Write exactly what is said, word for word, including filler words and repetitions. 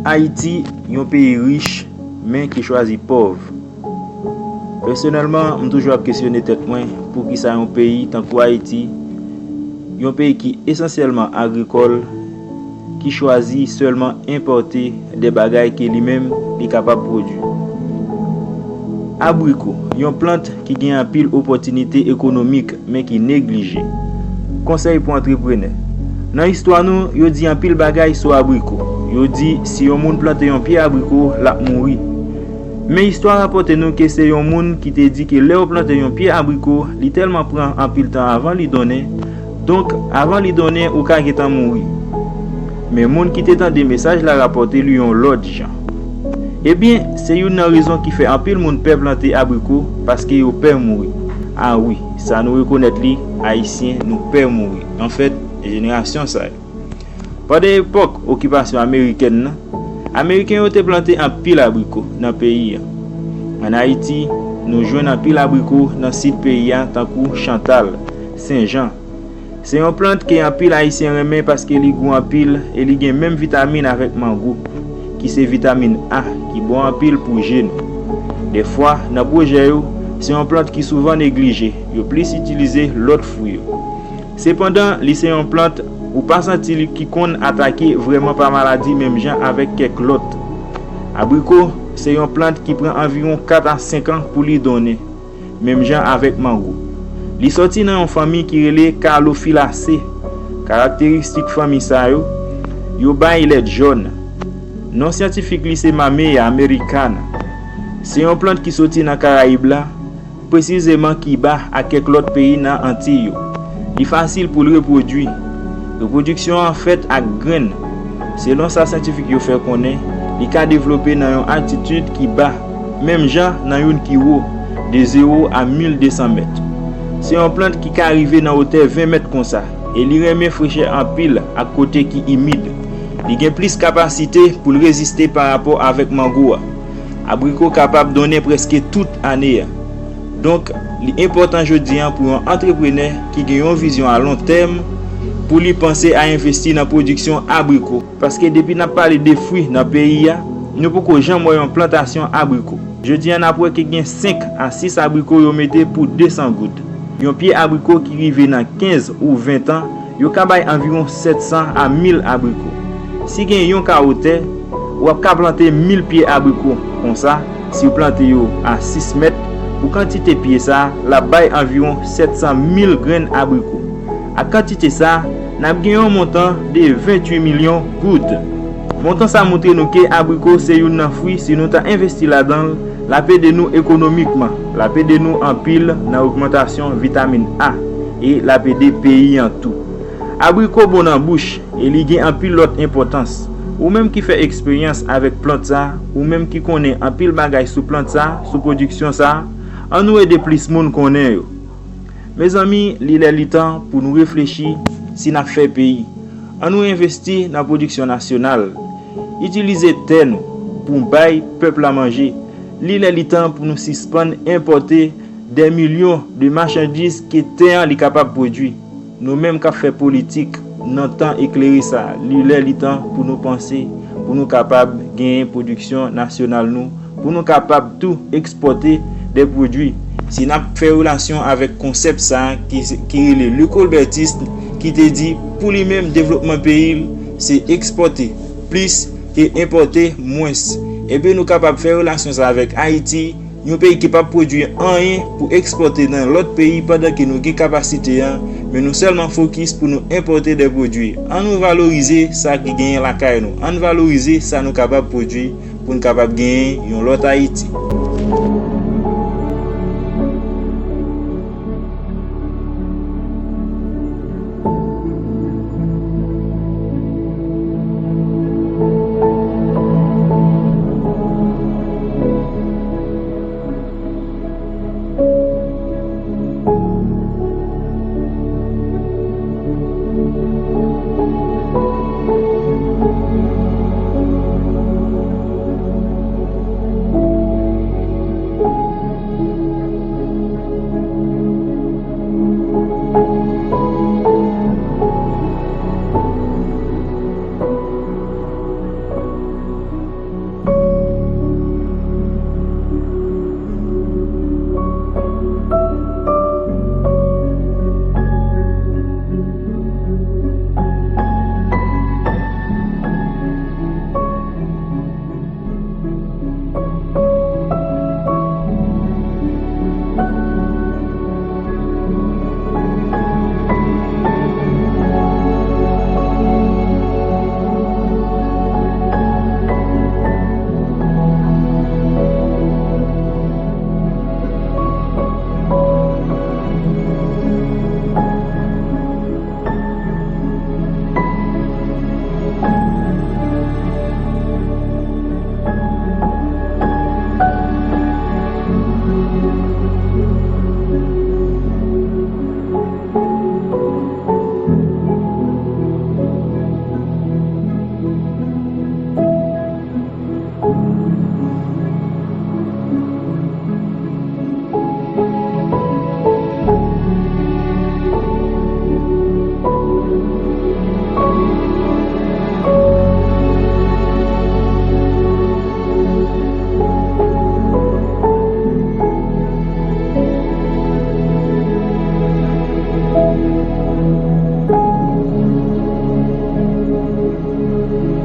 Ayiti, yon peyi rich, men ki chwazi pòv. Pèsonèlman, m toujou ap kesyone tèt mwen, poukisa yon peyi tankou Ayiti, yon peyi ki esansyèlman agrikòl, ki chwazi sèlman enpòte de bagay ke li menm li kapab pwodui. Abriko, yon plant ki gen anpil opòtinite ekonomik, men ki neglije. Konsèy pou antreprenè. Nan istwa nou, yo di anpil bagay sou abriko. Yo di si yon moun plante yon pye abriko, l ap mouri. Men istwa rapòte nou ke se yon moun ki te di ke lè yo plante yon pye abriko, li tèlman pran anpil tan avan li donnen, donk, avan li donnen, ou ka gentan mouri. Men moun ki te tande mesaj la rapòte li yon lòt jan. Ebyen, se youn nan rezon ki fè anpil moun pè plante abriko, paske yo pè mouri. A wi, sa nou rekonèt li, Ayisyen, nou pè mouri. Anfèt, jenerasyon sa yo. Pandan epòk okipasyon amerikèn nan, Ameriken yo te plante anpil abriko nan peyi a. Ann Ayiti, nou jwenn anpil abriko nan sid peyi a, tankou Chantal, Sen Jan. Se yon plant ke anpil Ayisyen renmen paske li gou anpil e li gen menm vitamin avèk mango, ki se vitamin A, ki bon anpil pou je nou. Dèfwa, nan pwojè yo, se yon plant ki souvan neglije, yo plis itilize lòt fwi yo. Sepandan, li se yon plant ou pa santi li ki konn atake vrèman pa maladi menm jan avèk kèk lòt. Abriko se yon plant ki pran anviwon kat a senk an pou li donnen, menm jan avèk mango. Li sòti nan yon fanmi ki rele Calophyllaceae. Karakteristik fanmi sa yo, yo bay lèt jòn. Non syantifik li se Mamea americana. Se yon plant ki soti nan Karayib la, presizeman Kiba ak kèk lòt peyi nan Antiy yo. Li fasil pou l repwodui. Repwodiksyon an fèt ak grenn. Selon sa syantifik yo fè konnen, li ka devlope nan yon altitid ki ba, menm jan nan youn ki wo, de zewo a mil de san mèt. Se yon plant ki ka rive nan wotè ven mèt konsa, e li renmen frechè anpil ak kote ki imid. Li gen plis kapasite pou l reziste parapò avèk mango a. Abriko kapab donnen prèske tout ane a. Donk, li enpòtan jodi a pou yon antreprenè ki gen yon vizyon a lon tèm pou li panse a envesti nan pwodiksyon abriko. Paske depi n ap pale de fwi nan peyi a, nou poko janm wè yon plantasyon abriko. Jodi a, n ap wè ke gen senk a sis abriko yo mete pou de san goud. Yon pye abriko ki rive nan kenz ou ven tan, yo ka bay anviwon sèt san a mil abriko. Si gen yon kawo tè, w ap ka plante mil pye abriko. Konsa, si w plante yo a sis mèt, pou kantite pye sa a, l ap bay anviwon sèt san mil grenn abriko. Ak kantite sa a, n ap gen yon montan de venntuit milyon goud. Montan sa a montre nou ke abriko se youn nan fwi, si nou ta envesti ladan l, l ap ede nou ekonomikman, l ap ede nou anpil nan ogmantasyon vitamin A, e l ap ede peyi an tou. Abriko bon nan bouch, e li gen anpil lòt enpòtans. Ou menm ki fè eksperyans avèk plant sa, ou menm ki konnen anpil bagay sou plant sa, sou pwodiksyon sa, ann nou ede plis moun konnen yo. Mezanmi, li lè li tan pou nou reflechi si n ap fè peyi. Ann nou envesti nan pwodiksyon nasyonal. Itilize tè nou pou bay pèp la manje. Li lè li tan pou nou sispann enpòte dè milyon de machandiz ke tè an li kapab pwodui. Nou menm k ap fè politik nan tan eklere sa a, li lè li tan pou nou panse, pou nou kapab genyen pwodiksyon nasyonal nou, pou nou kapab tou ekspòte dè pwodui. Si n ap fè relasyon avèk konsèp sa a ki, ki rele Le Colbertiste, ki te di, pou li menm, devlopman peyi l, se ekspòte plis ke enpòte mwens. Ebyen, nou kapab fè relasyon sa a avèk Ayiti, yon peyi ki p ap pwodui anyen pou ekspòte nan lòt peyi pandan ke nou gen kapasite a, men nou sèlman fokis pou nou enpòte dè pwodui. Ann nou valorize sa ki genyen lakay nou. Ann valorize sa nou kapab pwodui pou n kapab genyen yon lòt Ayiti.